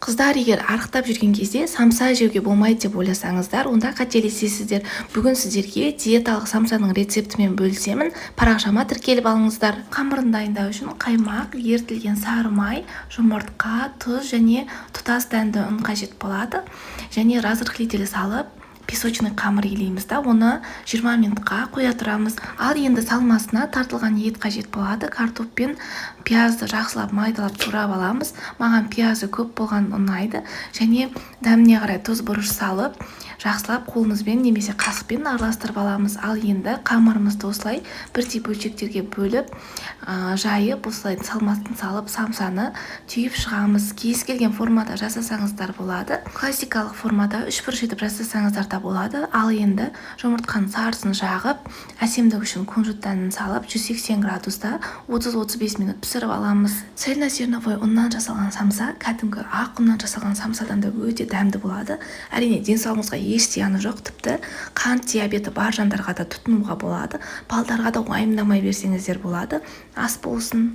Қыздар, егер арықтап жүрген кезде самса жеуге болмайды деп ойласаңыздар, онда қателесесіздер. Бүгін сіздерге диеталық самсаның рецептімен бөлісемін. Парақшама тіркеліп алыңыздар. Қамырын дайындау үшін қаймақ, ерітілген сары май, жұмыртқа, тұз және тұтас дәнді ұн қажет болады. Және разрыхлитель салып, песочный қамыр илейміз да, оны 20 минутқа қоя тұрамыз. Ал енді салмасына тартылған ет қажет болады. Картоп пен пиязды жақсылап майдалап турап аламыз. Маған пиязы көп болған ұнайды. Және дәміне қарай тұз, бұрыш салып, жақсылап қолымызбен немесе қасықпен араластырып аламыз. Ал енді қамырымызды осылай бірдей бөлшектерге бөліп, жайып, осылай салмасын салып, самсаны түйіп шығамыз. Кез келген формада жасасаңыздар болады. Классикалық формада үшбұрыш етіп жасасаңыздар да болады. Ал енді жұмыртқаның сарысын жағып, әсемдік үшін кунжут дәнін салып, 180 градуста 30-35 минут пісіріп аламыз. Цельнозерновой ұннан жасалған самса кәдімгі ақ ұннан жасалған самсадан да өте дәмді болады. Әрине, денсаулығыңызға еш зияны жоқ, тіпті қант диабеті бар жандарға да тұтынуға болады. Балдарға да уайымдамай берсеңіздер болады. Ас болсын!